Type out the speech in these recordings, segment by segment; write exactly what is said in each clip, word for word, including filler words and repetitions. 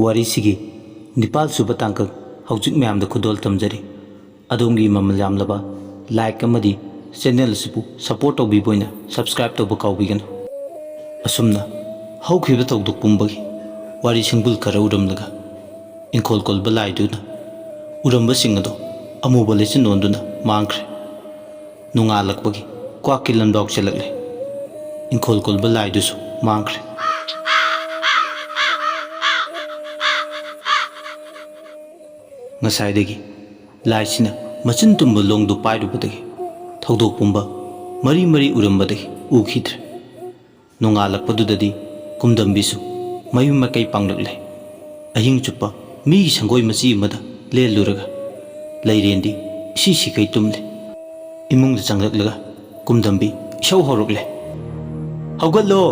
ꯋꯥꯔꯤꯁꯤꯒꯤ ꯅꯤꯄꯥꯜ ꯁꯨꯕ ꯇꯥꯡꯀꯛ ꯍꯧꯖꯤꯛ ꯃꯌꯥꯝꯗ ꯈꯨꯗꯣꯜ ꯇꯝꯖꯔꯤ꯫ ꯑꯗꯣꯝꯒꯤ ꯃꯃꯜ ꯌꯥꯝꯂꯕ like ꯑꯃꯗꯤ channel ꯑꯁꯤꯕꯨ support ꯇꯧꯕꯤꯕ ꯑꯣꯏꯅ subscribe ꯇꯧꯕ ꯀꯥꯎꯕꯤꯒꯅꯨ꯫ ꯑꯁꯨꯝꯅ ꯍꯧꯈꯤꯕ ꯊꯧꯗꯣꯛ ꯄꯨꯝꯕꯒꯤ ꯋꯥꯔꯤ ꯁꯤꯡꯕꯨꯜ ꯈꯔ ꯎꯔꯝꯂꯒ ꯏꯪꯈꯣꯜ ꯀꯣꯜꯕ ꯂꯥꯏꯗꯨꯅ ꯎꯔꯝꯕꯁꯤꯡ ꯑꯗꯣ ꯑꯃꯨꯕ ꯂꯩꯆꯤꯟ ꯑꯣꯟꯗꯨꯅ ꯃꯥꯡꯈ꯭ꯔꯦ꯫ ꯅꯣꯡꯉꯥꯜꯂꯛꯄꯒꯤ ꯀ꯭ꯋꯥꯛꯀꯤ ꯂꯟꯕꯥꯎ ꯆꯦꯜꯂꯛꯂꯦ꯫ ꯏꯪꯈꯣꯜ ꯀꯣꯜꯕ ꯂꯥꯏꯗꯨꯁꯨ ꯃꯥꯡꯈ꯭ꯔꯦ꯫ ꯉꯁꯥꯏꯗꯒꯤ ꯂꯥꯏꯁꯤꯅ ꯃꯆꯤꯟ ꯇꯨꯝꯕ ꯂꯣꯡꯗꯨ ꯄꯥꯏꯔꯨꯕꯗꯒꯤ ꯊꯧꯗꯣꯛ ꯄꯨꯝꯕ ꯃꯔꯤ ꯃꯔꯤ ꯎꯔꯝꯕꯗꯒꯤ ꯎꯈꯤꯗ꯭ꯔꯦ꯫ ꯅꯣꯡꯉꯥꯜꯂꯛꯄꯗꯨꯗꯗꯤ ꯀꯨꯝꯗꯝꯕꯤꯁꯨ ꯃꯌꯨꯝ ꯃꯀꯩ ꯄꯥꯡꯂꯛꯂꯦ꯫ ꯑꯍꯤꯡ ꯆꯨꯞꯄ ꯃꯤꯒꯤ ꯁꯪꯒꯣꯏ ꯃꯆꯤ ꯑꯃꯗ ꯂꯦꯜꯂꯨꯔꯒ ꯂꯩꯔꯦꯟꯗꯤ ꯏꯁꯤ ꯁꯤꯈꯩ ꯇꯨꯝꯂꯦ꯫ ꯏꯃꯨꯡꯗ ꯆꯪꯂꯛꯂꯒ ꯀꯨꯝꯗꯝꯕꯤ ꯏꯁꯧ ꯍꯧꯔꯛꯂꯦ꯫ "ꯍꯧꯒꯠꯂꯣ,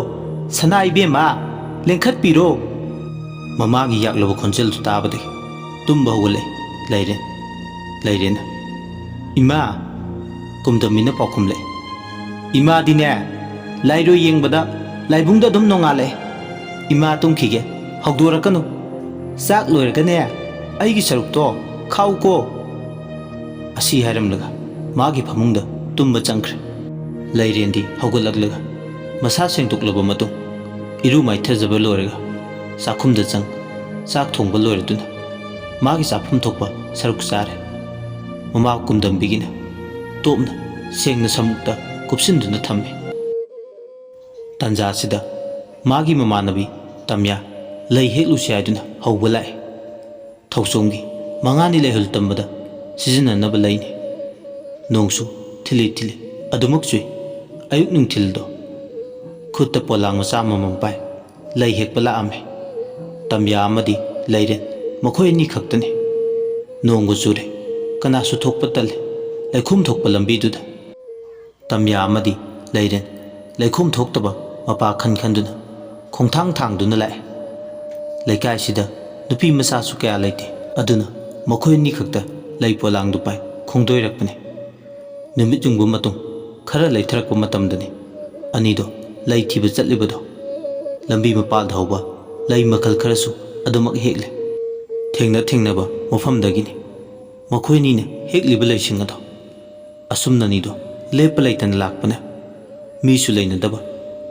ꯁꯅꯥ ꯏꯕꯦꯝꯃ, ꯂꯦꯡꯈꯠꯄꯤꯔꯣ!" ꯃꯃꯥꯒꯤ ꯌꯥꯛꯂꯕ ꯈꯣꯟꯖꯦꯜꯗꯨ ꯇꯥꯕꯗꯒꯤ ꯇꯨꯝꯕ ꯍꯧꯒꯠꯂꯛꯏ ꯂꯩꯔꯦꯟ꯫ ꯂꯩꯔꯦꯟꯅ, "ꯏꯃꯥ!" ꯀꯨꯝꯗꯝꯕꯤꯅ ꯄꯥꯎꯈꯨꯝꯂꯛꯏ꯫ "ꯏꯃꯥꯗꯤꯅꯦ, ꯂꯥꯏꯔꯣꯏ ꯌꯦꯡꯕꯗ ꯂꯥꯏꯕꯨꯡꯗ ꯑꯗꯨꯝ ꯅꯣꯡꯉꯥꯜꯂꯛꯑꯦ꯫ ꯏꯃꯥ ꯇꯨꯝꯈꯤꯒꯦ, ꯍꯧꯗꯣꯔꯛꯀꯅꯨ꯫ ꯆꯥꯛ ꯂꯣꯏꯔꯒꯅꯦ, ꯑꯩꯒꯤ ꯁꯔꯨꯛꯇꯣ ꯈꯥꯛꯎꯀꯣ꯫" ꯑꯁꯤ ꯍꯥꯏꯔꯝꯂꯒ ꯃꯥꯒꯤ ꯐꯃꯨꯡꯗ ꯇꯨꯝꯕ ꯆꯪꯈ꯭ꯔꯦ꯫ ꯂꯩꯔꯦꯟꯗꯤ ꯍꯧꯒꯠꯂꯛꯂꯒ ꯃꯁꯥ ꯁꯦꯡꯗꯣꯛꯂꯕ ꯃꯇꯨꯡ ꯏꯔꯨ ꯃꯥꯏꯊꯖꯕ ꯂꯣꯏꯔꯒ ꯆꯥꯛꯈꯨꯝꯗ ꯆꯪ ꯆꯥꯛ ꯊꯣꯡꯕ ꯂꯣꯏꯔꯗꯨꯅ ꯃꯥꯒꯤ ꯆꯥꯐꯝ ꯊꯣꯛꯄ ꯁꯔꯨꯛ ꯆꯥꯔꯦ꯫ ꯃꯃꯥ ꯀꯨꯝꯗꯝꯕꯤꯒꯤꯅ ꯇꯣꯞꯅ ꯁꯦꯡꯅ ꯁꯃꯨꯛꯇ ꯀꯨꯞꯁꯤꯟꯗꯨꯅ ꯊꯝꯃꯤ꯫ ꯇꯥꯟꯖꯥ ꯑꯁꯤꯗ ꯃꯥꯒꯤ ꯃꯃꯥꯟꯅꯕꯤ ꯇꯝꯌꯥ ꯂꯩ ꯍꯦꯛꯂꯨꯁꯤ ꯍꯥꯏꯗꯨꯅ ꯍꯧꯕ ꯂꯥꯛꯏ꯫ ꯊꯧꯆꯣꯝꯒꯤ ꯃꯉꯥꯅꯤ ꯂꯩꯍꯨꯜ ꯇꯝꯕꯗ ꯁꯤꯖꯤꯟꯅꯅꯕ ꯂꯩꯅꯤ꯫ ꯅꯣꯡꯁꯨ ꯊꯤꯜꯂꯤ ꯊꯤꯜꯂꯤ ꯑꯗꯨꯃꯛ ꯆꯨꯏ꯫ ꯑꯌꯨꯛ ꯅꯨꯡꯊꯤꯜꯗꯣ ꯈꯨꯠꯇ ꯄꯣꯂꯥꯡ ꯃꯆꯥ ꯑꯃꯃꯝ ꯄꯥꯏ ꯂꯩ ꯍꯦꯛꯄ ꯂꯥꯛꯑꯝꯃꯤ꯫ ꯇꯝꯌꯥ ꯑꯃꯗꯤ ꯂꯩꯔꯦꯟ ꯃꯈꯣꯏ ꯑꯅꯤ ꯈꯛꯇꯅꯤ꯫ ꯅꯣꯡꯒ ꯆꯨꯔꯦ, ꯀꯅꯥꯁꯨ ꯊꯣꯛꯄ ꯇꯜꯂꯤ꯫ ꯂꯩꯈꯣꯝ ꯊꯣꯛꯄ ꯂꯝꯕꯤꯗꯨꯗ ꯇꯝꯌꯥ ꯑꯃꯗꯤ ꯂꯩꯔꯦꯟ ꯂꯩꯈꯣꯝ ꯊꯣꯛꯇꯕ ꯃꯄꯥ ꯈꯟ ꯈꯟꯗꯨꯅ ꯈꯣꯡꯊꯥꯡ ꯊꯥꯡꯗꯨꯅ ꯂꯥꯛꯑꯦ꯫ ꯂꯩꯀꯥꯏꯁꯤꯗ ꯅꯨꯄꯤ ꯃꯆꯥꯁꯨ ꯀꯌꯥ ꯂꯩꯇꯦ, ꯑꯗꯨꯅ ꯃꯈꯣꯏ ꯑꯅꯤ ꯈꯛꯇ ꯂꯩ ꯄꯣꯂꯥꯡꯗꯨ ꯄꯥꯏ ꯈꯣꯡꯗꯣꯏꯔꯛꯄꯅꯤ꯫ ꯅꯨꯃꯤꯠ ꯌꯨꯡꯕ ꯃꯇꯨꯡ ꯈꯔ ꯂꯩꯊꯔꯛꯄ ꯃꯇꯝꯗꯅꯤ ꯑꯅꯤꯗꯣ ꯂꯩ ꯊꯤꯕ ꯆꯠꯂꯤꯕꯗꯣ꯫ ꯂꯝꯕꯤ ꯃꯄꯥꯜꯗ ꯍꯧꯕ ꯂꯩ ꯃꯈꯜ ꯈꯔꯁꯨ ꯑꯗꯨꯃꯛ ꯍꯦꯛꯂꯦ꯫ ꯊꯦꯡꯅ ꯊꯦꯡꯅꯕ ꯃꯐꯝꯗꯒꯤꯅꯤ ꯃꯈꯣꯏꯅꯤꯅ ꯍꯦꯛꯂꯤꯕ ꯂꯩꯁꯤꯡ ꯑꯗꯣ꯫ ꯑꯁꯨꯝꯅ ꯑꯅꯤꯗꯣ ꯂꯦꯞꯄ ꯂꯩꯇꯅ ꯂꯥꯛꯄꯅ ꯃꯤꯁꯨ ꯂꯩꯅꯗꯕ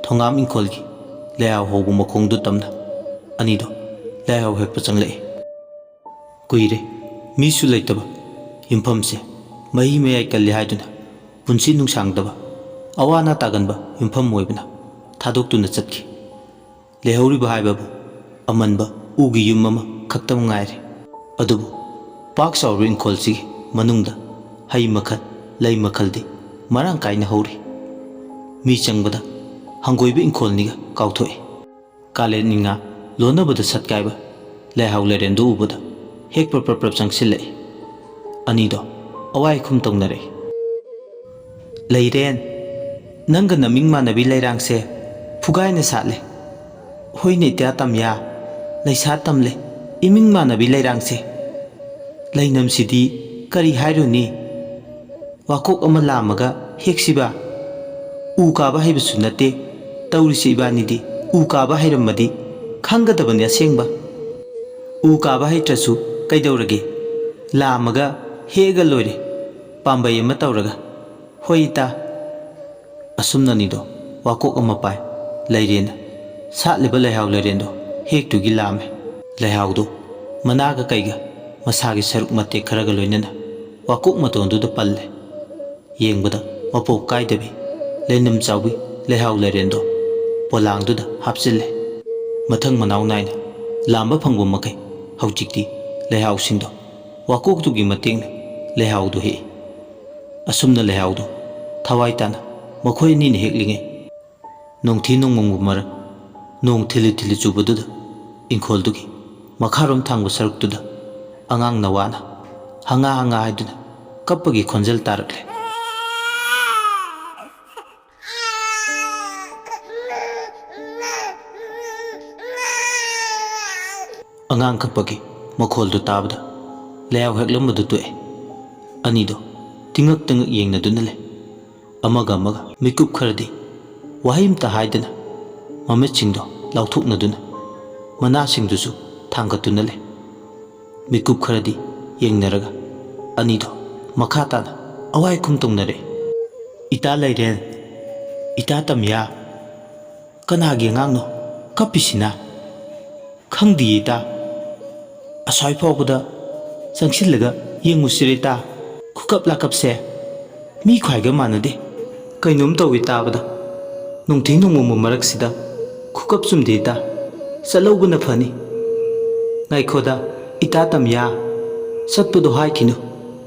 ꯊꯣꯉꯥꯝ ꯏꯪꯈꯣꯜꯒꯤ ꯂꯩꯍꯥꯎ ꯍꯧꯕ ꯃꯈꯣꯡꯗꯨ ꯇꯝꯅ ꯑꯅꯤꯗꯣ ꯂꯩꯍꯥꯎ ꯍꯦꯛꯄ ꯆꯪꯂꯛꯏ꯫ ꯀꯨꯏꯔꯦ ꯃꯤꯁꯨ ꯂꯩꯇꯕ ꯌꯨꯝꯐꯝꯁꯦ ꯃꯍꯤ ꯃꯌꯥꯏ ꯀꯜꯂꯤ ꯍꯥꯏꯗꯨꯅ ꯄꯨꯟꯁꯤ ꯅꯨꯡꯁꯥꯡꯗꯕ ꯑꯋꯥ ꯑꯅꯥ ꯇꯥꯒꯟꯕ ꯌꯨꯝꯐꯝ ꯑꯣꯏꯕꯅ ꯊꯥꯗꯣꯛꯇꯨꯅ ꯆꯠꯈꯤ꯫ ꯂꯩꯍꯧꯔꯤꯕ ꯍꯥꯏꯕꯕꯨ ꯑꯃꯟꯕ ꯎꯒꯤ ꯌꯨꯝ ꯑꯃ ꯈꯛꯇ ꯉꯥꯏꯔꯦ꯫ ꯑꯗꯨꯕꯨ ꯄꯥꯛ ꯆꯥꯎꯔꯕ ꯏꯪꯈꯣꯜꯁꯤꯒꯤ ꯃꯅꯨꯡꯗ ꯍꯩ ꯃꯈꯜ, ꯂꯩ ꯃꯈꯜꯗꯤ ꯃꯔꯥꯡ ꯀꯥꯏꯅ ꯍꯧꯔꯤ꯫ ꯃꯤ ꯆꯪꯕꯗ ꯍꯪꯒꯣꯏꯕ ꯏꯪꯈꯣꯜꯅꯤꯒ ꯀꯥꯎꯊꯣꯛꯏ꯫ ꯀꯥꯂꯦꯟ ꯏꯉꯥ ꯂꯣꯟꯅꯕꯗ ꯁꯠꯀꯥꯏꯕ ꯂꯩꯍꯥꯎ ꯂꯩꯔꯦꯟꯗꯨ ꯎꯕꯗ ꯍꯦꯛ ꯄ꯭ꯔꯞ ꯄ꯭ꯔꯞ ꯄ꯭ꯔꯞ ꯆꯪꯁꯤꯜꯂꯛꯏ꯫ ꯑꯅꯤꯗꯣ ꯑꯋꯥꯏ ꯈꯨꯝ ꯇꯧꯅꯔꯛꯏ꯫ "ꯂꯩꯔꯦꯟ, ꯅꯪꯒ ꯅꯃꯤꯡ ꯃꯥꯟꯅꯕꯤ ꯂꯩꯔꯥꯡꯁꯦ ꯐꯨꯒꯥꯏꯅ ꯁꯥꯠꯂꯦ꯫ ꯍꯣꯏꯅꯦ ꯏꯇꯥ ꯇꯝꯌꯥ, ꯂꯩꯁꯥ ꯇꯝꯂꯦ, ꯏꯃꯤꯡ ꯃꯥꯟꯅꯕꯤ ꯂꯩꯔꯥꯡꯁꯦ꯫ ꯂꯩꯅꯝꯁꯤꯗꯤ ꯀꯔꯤ ꯍꯥꯏꯔꯨꯅꯤ? ꯋꯥꯀꯣꯛ ꯑꯃ ꯂꯥꯝꯃꯒ ꯍꯦꯛꯁꯤꯕ? ꯎ ꯀꯥꯕ ꯍꯩꯕꯁꯨ ꯅꯠꯇꯦ꯫ ꯇꯧꯔꯤꯁꯤ ꯏꯕꯥꯅꯤꯗꯤ꯫ ꯎ ꯀꯥꯕ ꯍꯩꯔꯝꯃꯗꯤ ꯈꯪꯒꯗꯕꯅꯤ ꯑꯁꯦꯡꯕ꯫ ꯎ ꯀꯥꯕ ꯍꯩꯇ꯭ꯔꯁꯨ ꯀꯩꯗꯧꯔꯒꯦ? ꯂꯥꯝꯃꯒ ꯍꯦꯛꯑꯒ ꯂꯣꯏꯔꯦ, ꯄꯥꯝꯕꯩ ꯑꯃ ꯇꯧꯔꯒ꯫ ꯍꯣꯏ ꯏꯇꯥ꯫" ꯑꯁꯨꯝꯅꯅꯤꯗꯣ ꯋꯥꯀꯣꯛ ꯑꯃ ꯄꯥꯏ ꯂꯩꯔꯦꯅ ꯁꯥꯠꯂꯤꯕ ꯂꯩꯍꯥꯎ ꯂꯩꯔꯦꯟꯗꯣ ꯍꯦꯛꯇꯨꯒꯤ ꯂꯥꯝꯃꯦ꯫ ꯂꯩꯍꯥꯎꯗꯣ ꯃꯅꯥꯒ ꯀꯩꯒ ꯃꯁꯥꯒꯤ ꯁꯔꯨꯛ ꯃꯇꯦꯛ ꯈꯔꯒ ꯂꯣꯏꯅꯅ ꯋꯥꯀꯣꯛ ꯃꯇꯣꯟꯗꯨꯗ ꯄꯜꯂꯦ꯫ ꯌꯦꯡꯕꯗ ꯃꯄꯣꯞ ꯀꯥꯏꯗꯕꯤ ꯂꯩꯅꯝ ꯆꯥꯎꯕꯤ ꯂꯩꯍꯥꯎ ꯂꯩꯔꯦꯟꯗꯣ ꯄꯣꯂꯥꯡꯗꯨꯗ ꯍꯥꯞꯆꯤꯜꯂꯦ꯫ ꯃꯊꯪ ꯃꯅꯥꯎ ꯅꯥꯏꯅ ꯂꯥꯝꯕ ꯐꯪꯕ ꯃꯈꯩ ꯍꯧꯖꯤꯛꯇꯤ ꯂꯩꯍꯥꯎꯁꯤꯡꯗꯣ ꯋꯥꯀꯣꯛꯇꯨꯒꯤ ꯃꯇꯦꯡꯅ ꯂꯩꯍꯥꯎꯗꯨ ꯍꯦꯛꯏ꯫ ꯑꯁꯨꯝꯅ ꯂꯩꯍꯥꯎꯗꯨ ꯊꯋꯥꯏ ꯇꯥꯅ ꯃꯈꯣꯏ ꯑꯅꯤꯅ ꯍꯦꯛꯂꯤꯉꯩ ꯅꯣꯡꯊꯤ ꯅꯣꯡꯃꯪꯕ ꯃꯔꯛ ꯅꯣꯡ ꯊꯤꯜꯂꯤ ꯊꯤꯜꯂꯤ ꯆꯨꯕꯗꯨꯗ ꯏꯪꯈꯣꯜꯗꯨꯒꯤ ꯃꯈꯥꯔꯣꯝ ꯊꯪꯕ ꯁꯔꯨꯛꯇꯨꯗ ꯑꯉꯥꯡ ꯅꯋꯥꯅ ꯍꯪꯉꯥ ꯍꯪꯉꯥ ꯍꯥꯏꯗꯨꯅ ꯀꯞꯄꯒꯤ ꯈꯣꯟꯖꯦꯜ ꯇꯥꯔꯛꯂꯦ꯫ ꯑꯉꯥꯡ ꯀꯞꯄꯒꯤ ꯃꯈꯣꯜꯗꯨ ꯇꯥꯕꯗ ꯂꯩꯍꯥꯎ ꯍꯦꯛꯂꯝꯕꯗꯨ ꯇꯣꯛꯑꯦ꯫ ꯑꯅꯤꯗꯣ ꯇꯤꯉꯛ ꯇꯤꯉꯛ ꯌꯦꯡꯅꯗꯨꯅ ꯂꯩ꯫ ꯑꯃꯒ ꯑꯃꯒ ꯃꯤꯀꯨꯞ ꯈꯔꯗꯤ ꯋꯥꯍꯩ ꯑꯃꯇ ꯍꯥꯏꯗꯅ ꯃꯃꯤꯠꯁꯤꯡꯗꯣ ꯂꯥꯎꯊꯣꯛꯅꯗꯨꯅ ꯃꯅꯥꯁꯤꯡꯗꯨꯁꯨ ꯊꯥꯡꯒꯠꯇꯨꯅ ꯂꯩ꯫ ꯃꯤꯀꯨꯞ ꯈꯔꯗꯤ ꯌꯦꯡꯅꯔꯒ ꯑꯅꯤꯗꯣ ꯃꯈꯥ ꯇꯥꯅ ꯑꯋꯥꯏ ꯈꯨꯝ ꯇꯧꯅꯔꯛꯏ꯫ "ꯏꯇꯥ ꯂꯩꯔꯦꯟ, ꯏꯇꯥ ꯇꯝꯌꯥ, ꯀꯅꯥꯒꯤ ꯑꯉꯥꯡꯅꯣ ꯀꯞꯄꯤꯁꯤꯅ?" "ꯈꯪꯗꯤꯌꯦ ꯏꯇꯥ꯫ ꯑꯁ꯭ꯋꯥꯏ ꯐꯥꯎꯕꯗ ꯆꯪꯁꯤꯜꯂꯒ ꯌꯦꯡꯉꯨꯁꯤꯔ ꯏꯇꯥ? ꯈꯨꯀꯞ ꯂꯥꯀꯞꯁꯦ ꯃꯤ ꯈ꯭ꯋꯥꯏꯒ ꯃꯥꯟꯅꯗꯦ꯫ ꯀꯩꯅꯣꯝ ꯇꯧꯏ ꯇꯥꯕꯗ꯫ ꯅꯨꯡꯊꯤ ꯅꯣꯡꯃꯣꯡꯕ ꯃꯔꯛꯁꯤꯗ ꯈꯨꯀꯞ ꯆꯨꯝꯗꯦ ꯏꯇꯥ꯫ ꯆꯠꯍꯧꯕꯅ ꯐꯅꯤ꯫ ꯉꯥꯏꯈꯣꯗ, ꯏꯇꯥ ꯇꯝꯌꯥ, ꯆꯠꯄꯗꯣ ꯍꯥꯏꯈꯤꯅꯨ꯫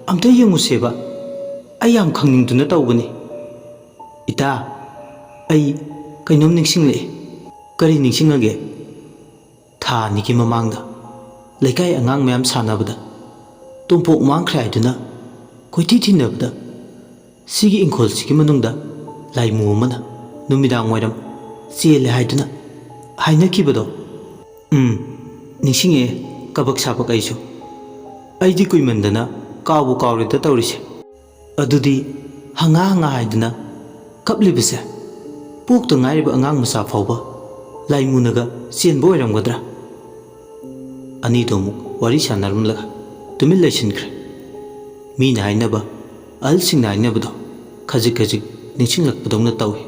ꯑꯝꯇ ꯌꯦꯡꯉꯨꯁꯦꯕ꯫ ꯑꯩ ꯌꯥꯝ ꯈꯪꯅꯤꯡꯗꯨꯅ ꯇꯧꯕꯅꯤ꯫ ꯏꯇꯥ, ꯑꯩ ꯀꯩꯅꯣꯝ ꯅꯤꯡꯁꯤꯡꯂꯛꯑꯦ꯫" "ꯀꯔꯤ ꯅꯤꯡꯁꯤꯡꯉꯒꯦ?" "ꯊꯥ ꯑꯅꯤꯒꯤ ꯃꯃꯥꯡꯗ ꯂꯩꯀꯥꯏ ꯑꯉꯥꯡ ꯃꯌꯥꯝ ꯁꯥꯟꯅꯕꯗ ꯇꯣꯝꯄꯣꯛ ꯃꯥꯡꯈ꯭ꯔꯦ ꯍꯥꯏꯗꯨꯅ ꯀꯣꯏꯊꯤ ꯊꯤꯅꯕꯗ ꯁꯤꯒꯤ ꯏꯪꯈꯣꯜꯁꯤꯒꯤ ꯃꯅꯨꯡꯗ ꯂꯥꯏꯃꯨ ꯑꯃꯅ ꯅꯨꯃꯤꯗꯥꯡ ꯋꯥꯏꯔꯝ ꯆꯦꯜꯂꯦ ꯍꯥꯏꯗꯨꯅ ꯍꯥꯏꯅꯈꯤꯕꯗꯣ?" "ꯎꯝ, ꯅꯤꯡꯁꯤꯡꯉꯦ, ꯀꯕꯛ ꯁꯥꯕꯛ ꯑꯩꯁꯨ꯫ ꯑꯩꯗꯤ ꯀꯨꯏꯃꯟꯗꯅ ꯀꯥꯎꯕꯨ ꯀꯥꯎꯔꯦꯗ ꯇꯧꯔꯤꯁꯦ꯫ ꯑꯗꯨꯗꯤ ꯍꯪꯉꯥ ꯍꯪꯉꯥ ꯍꯥꯏꯗꯨꯅ ꯀꯞꯂꯤꯕꯁꯦ ꯄꯣꯛꯇ ꯉꯥꯏꯔꯤꯕ ꯑꯉꯥꯡ ꯃꯆꯥ ꯐꯥꯎꯕ ꯂꯥꯏꯃꯨꯅꯒ ꯆꯦꯟꯕ ꯑꯣꯏꯔꯝꯒꯗ꯭ꯔꯥ?" ꯑꯅꯤꯗꯣ ꯑꯃꯨꯛ ꯋꯥꯔꯤ ꯁꯥꯟꯅꯔꯝꯂꯒ ꯇꯨꯃꯤꯟ ꯂꯩꯁꯤꯟꯈ꯭ꯔꯦ꯫ ꯃꯤꯅ ꯍꯥꯏꯅꯕ, ꯑꯍꯜꯁꯤꯡꯅ ꯍꯥꯏꯅꯕꯗꯣ ꯈꯖꯤꯛ ꯈꯖꯤꯛ ꯅꯤꯡꯁꯤꯡꯂꯛꯄꯗꯧꯅ ꯇꯧꯏ꯫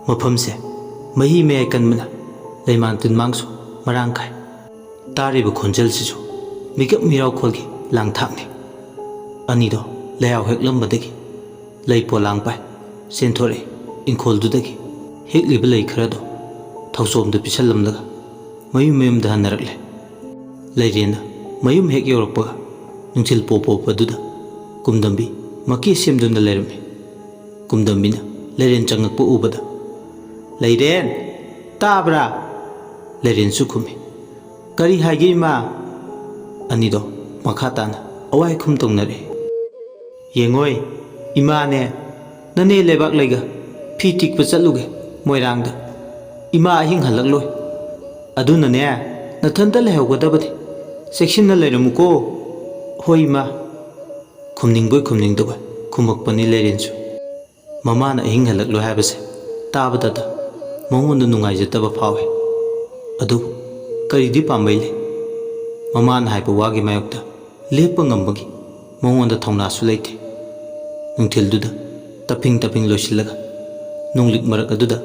ꯃꯐꯝꯁꯦ ꯃꯍꯤ ꯃꯌꯥꯏ ꯀꯟꯕꯅ ꯂꯩꯃꯥꯟ ꯇꯤꯟꯃꯥꯡꯁꯨ ꯃꯔꯥꯡ ꯀꯥꯏ꯫ ꯇꯥꯔꯤꯕ ꯈꯣꯟꯖꯦꯜꯁꯤꯁꯨ ꯃꯤꯀꯞ ꯃꯤꯔꯥꯎꯈꯣꯜꯒꯤ ꯂꯥꯡꯊꯥꯛꯅꯤ꯫ ꯑꯅꯤꯗꯣ ꯂꯩꯍꯥꯎ ꯍꯦꯛꯂꯝꯕꯗꯒꯤ ꯂꯩ ꯄꯣꯂꯥꯡ ꯄꯥꯏ ꯆꯦꯟꯊꯣꯔꯛꯏ꯫ ꯏꯪꯈꯣꯜꯗꯨꯗꯒꯤ ꯍꯦꯛꯂꯤꯕ ꯂꯩ ꯈꯔꯗꯣ ꯊꯧꯆꯣꯝꯗ ꯄꯤꯁꯜꯂꯝꯂꯒ ꯃꯌꯨꯝ ꯃꯌꯨꯝꯗ ꯍꯟꯅꯔꯛꯂꯦ꯫ ꯂꯩꯔꯦꯟꯅ ꯃꯌꯨꯝ ꯍꯦꯛ ꯌꯧꯔꯛꯄꯒ ꯅꯨꯡꯊꯤꯜ ꯄꯣꯞ ꯄꯣꯞꯄꯗꯨꯗ ꯀꯨꯝꯗꯝꯕꯤ ꯃꯀꯦ ꯁꯦꯝꯗꯨꯅ ꯂꯩꯔꯝꯃꯤ꯫ ꯀꯨꯝꯗꯝꯕꯤꯅ ꯂꯩꯔꯦꯟ ꯆꯪꯉꯛꯄ ꯎꯕꯗ, "ꯂꯩꯔꯦꯟ, ꯇꯥꯕ꯭ꯔꯥ?" ꯂꯩꯔꯦꯟꯁꯨ ꯈꯨꯝꯃꯤ꯫ "ꯀꯔꯤ ꯍꯥꯏꯒꯦ ꯏꯃꯥ?" ꯑꯅꯤꯗꯣ ꯃꯈꯥ ꯇꯥꯅ ꯑꯋꯥꯏ ꯈꯨꯝ ꯇꯧꯅꯔꯦ꯫ "ꯌꯦꯡꯉꯣꯏ, ꯏꯃꯥꯅꯦ, ꯅꯅꯦ ꯂꯩꯕꯥꯛ ꯂꯩꯒ ꯐꯤ ꯇꯤꯛꯄ ꯆꯠꯂꯨꯒꯦ ꯃꯣꯏꯔꯥꯡꯗ꯫ ꯏꯃꯥ ꯑꯍꯤꯡ ꯍꯜꯂꯛꯂꯣꯏ꯫ ꯑꯗꯨꯅꯅꯦ, ꯅꯊꯟꯇ ꯂꯩꯍꯧꯒꯗꯕꯅꯤ꯫ ꯆꯦꯛꯁꯤꯟꯅ ꯂꯩꯔꯝꯃꯨꯀꯣ꯫" "ꯍꯣꯏ ꯏꯃꯥ꯫" ꯈꯨꯝꯅꯤꯡꯕꯣꯏ ꯈꯨꯝꯅꯤꯡꯗꯕꯣꯏ ꯈꯨꯝꯃꯛꯄꯅꯤ ꯂꯩꯔꯦꯟꯁꯨ꯫ ꯃꯃꯥꯅ ꯑꯍꯤꯡ ꯍꯜꯂꯛꯂꯣꯏ ꯍꯥꯏꯕꯁꯦ ꯇꯥꯕꯗꯇ ꯃꯉꯣꯟꯗ ꯅꯨꯡꯉꯥꯏꯖꯗꯕ ꯐꯥꯎꯏ꯫ ꯑꯗꯨꯕꯨ ꯀꯔꯤꯗꯤ ꯄꯥꯝꯕꯩ ꯂꯩ? ꯃꯃꯥꯅ ꯍꯥꯏꯕ ꯋꯥꯒꯤ ꯃꯥꯌꯣꯛꯇ ꯂꯦꯞꯄ ꯉꯝꯕꯒꯤ ꯃꯉꯣꯟꯗ ꯊꯧꯅꯥꯁꯨ ꯂꯩꯇꯦ꯫ ꯅꯨꯡꯊꯤꯜꯗꯨꯗ ꯇꯞꯐꯤꯡ ꯇꯞꯐꯤꯡ ꯂꯣꯏꯁꯤꯜꯂꯒ ꯅꯨꯡꯂꯤꯛ ꯃꯔꯛ ꯑꯗꯨꯗ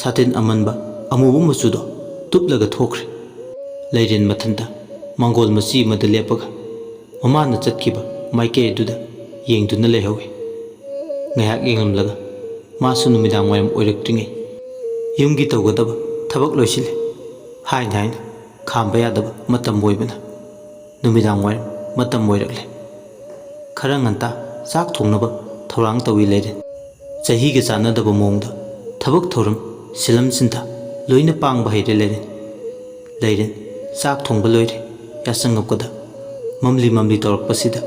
ꯁꯥꯇꯤꯟ ꯑꯃꯟꯕ ꯑꯃꯨꯕ ꯃꯆꯨꯗꯣ ꯇꯨꯞꯂꯒ ꯊꯣꯛꯈ꯭ꯔꯦ꯫ ꯂꯩꯔꯦꯟ ꯃꯊꯟꯇ ꯃꯥꯡꯒꯣꯜ ꯃꯆꯤ ꯑꯃꯗ ꯂꯦꯞꯄꯒ ꯃꯃꯥꯅ ꯆꯠꯈꯤꯕ ꯃꯥꯏꯀꯩ ꯑꯗꯨꯗ ꯌꯦꯡꯗꯨꯅ ꯂꯩꯍꯧꯏ꯫ ꯉꯥꯏꯍꯥꯛ ꯌꯦꯡꯂꯝꯂꯒ ꯃꯥꯁꯨ ꯅꯨꯃꯤꯗꯥꯡ ꯋꯥꯏꯔꯝ ꯑꯣꯏꯔꯛꯇ꯭ꯔꯤꯉꯩ ꯌꯨꯝꯒꯤ ꯇꯧꯒꯗꯕ ꯊꯕꯛ ꯂꯣꯏꯁꯤꯜꯂꯦ꯫ ꯍꯥꯏꯅ ꯍꯥꯏꯅ ꯈꯥꯝꯕ ꯌꯥꯗꯕ ꯃꯇꯝ ꯑꯣꯏꯕꯅ ꯅꯨꯃꯤꯗꯥꯡ ꯋꯥꯏꯔꯝ ꯃꯇꯝ ꯑꯣꯏꯔꯛꯂꯦ꯫ ꯈꯔ ꯉꯟꯇꯥ ꯆꯥꯛ ꯊꯣꯡꯅꯕ ꯊꯧꯔꯥꯡ ꯇꯧꯏ ꯂꯩꯔꯦꯟ꯫ ꯆꯍꯤꯒ ꯆꯥꯟꯅꯗꯕ ꯃꯑꯣꯡꯗ ꯊꯕꯛ ꯊꯧꯔꯝ ꯁꯤꯜꯂꯝ ꯁꯤꯟꯊ ꯂꯣꯏꯅ ꯄꯥꯡꯕ ꯍꯩꯔꯦ ꯂꯩꯔꯦꯟ꯫ ꯂꯩꯔꯦꯟ ꯆꯥꯛ ꯊꯣꯡꯕ ꯂꯣꯏꯔꯦ꯫ ꯌꯥꯆꯪꯉꯛꯄꯗ ꯃꯝꯂꯤ ꯃꯝꯂꯤ ꯇꯧꯔꯛꯄꯁꯤꯗ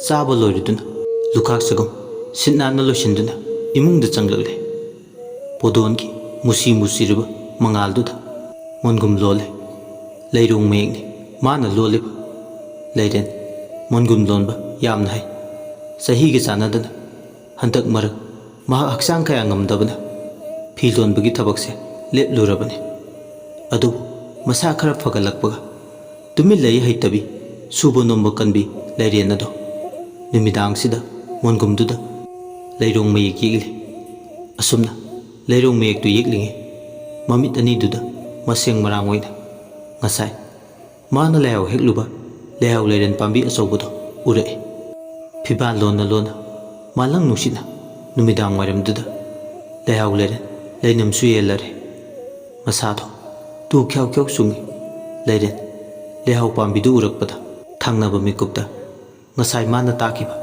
ꯆꯥꯕ ꯂꯣꯏꯔꯗꯨꯅ ꯂꯨꯈꯥꯛ ꯆꯒꯨꯝ ꯁꯤꯠ ꯅꯥꯟꯅ ꯂꯣꯏꯁꯤꯟꯗꯨꯅ ꯏꯃꯨꯡꯗ ꯆꯪꯂꯛꯂꯦ꯫ ꯄꯣꯗꯣꯟꯒꯤ ꯃꯨꯁꯤ ꯃꯨꯁꯤꯔꯕ ꯃꯉꯥꯜꯗꯨꯗ ꯃꯣꯟꯒꯨꯝ ꯂꯣꯜꯂꯦ꯫ ꯂꯩꯔꯣꯡ ꯃꯌꯦꯛꯅꯤ ꯃꯥꯅ ꯂꯣꯜꯂꯤꯕ꯫ ꯂꯩꯔꯦꯟ ꯃꯣꯟꯒꯨꯝ ꯂꯣꯟꯕ ꯌꯥꯝꯅ ꯍꯩ꯫ ꯆꯍꯤꯒ ꯆꯥꯟꯅꯗꯅ ꯍꯟꯗꯛ ꯃꯔꯛ ꯃꯍꯥꯛ ꯍꯛꯆꯥꯡ ꯀꯌꯥ ꯉꯝꯗꯕꯅ ꯐꯤ ꯂꯣꯟꯕꯒꯤ ꯊꯕꯛꯁꯦ ꯂꯦꯞꯂꯨꯔꯕꯅꯤ꯫ ꯑꯗꯨꯕꯨ ꯃꯁꯥ ꯈꯔ ꯐꯒꯠꯂꯛꯄꯒ ꯇꯨꯃꯤꯟ ꯂꯩ ꯍꯩꯇꯕꯤ, ꯁꯨꯕ ꯅꯣꯝꯕ ꯀꯟꯕꯤ ꯂꯩꯔꯦꯟ ꯑꯗꯣ ꯅꯨꯃꯤꯗꯥꯡꯁꯤꯗ ꯃꯣꯟꯒꯨꯝꯗꯨꯗ ꯂꯩꯔꯣꯡ ꯃꯌꯦꯛ ꯌꯦꯛꯂꯤ꯫ ꯑꯁꯨꯝꯅ ꯂꯩꯔꯣꯡ ꯃꯌꯦꯛꯇꯨ ꯌꯦꯛꯂꯤꯉꯩ ꯃꯃꯤꯠ ꯑꯅꯤꯗꯨꯗ ꯃꯁꯦꯡ ꯃꯔꯥꯡ ꯑꯣꯏꯅ ꯉꯁꯥꯏ ꯃꯥꯅ ꯂꯩꯍꯥꯎ ꯍꯦꯛꯂꯨꯕ ꯂꯩꯍꯥꯎ ꯂꯩꯔꯦꯟ ꯄꯥꯝꯕꯤ ꯑꯆꯧꯕꯗꯣ ꯎꯔꯛꯏ꯫ ꯐꯤꯕꯥꯜ ꯂꯣꯟꯅ ꯂꯣꯟꯅ ꯃꯥꯂꯪ ꯅꯨꯡꯁꯤꯠꯅ ꯅꯨꯃꯤꯗꯥꯡ ꯋꯥꯏꯔꯝꯗꯨꯗ ꯂꯩꯍꯥꯎ ꯂꯩꯔꯦꯟ ꯂꯩꯅꯝꯁꯨ ꯌꯦꯜꯂꯔꯦ꯫ ꯃꯁꯥꯗꯣ ꯇꯨ ꯈ꯭ꯌꯥꯎ ꯈ꯭ꯌꯥꯎ ꯆꯨꯡꯉꯤ꯫ ꯂꯩꯔꯦꯟ ꯂꯩꯍꯥꯎ ꯄꯥꯝꯕꯤꯗꯨ ꯎꯔꯛꯄꯗ ꯊꯪꯅꯕ ꯃꯤꯀꯨꯞꯇ ꯉꯁꯥꯏ ꯃꯥꯅ ꯇꯥꯈꯤꯕ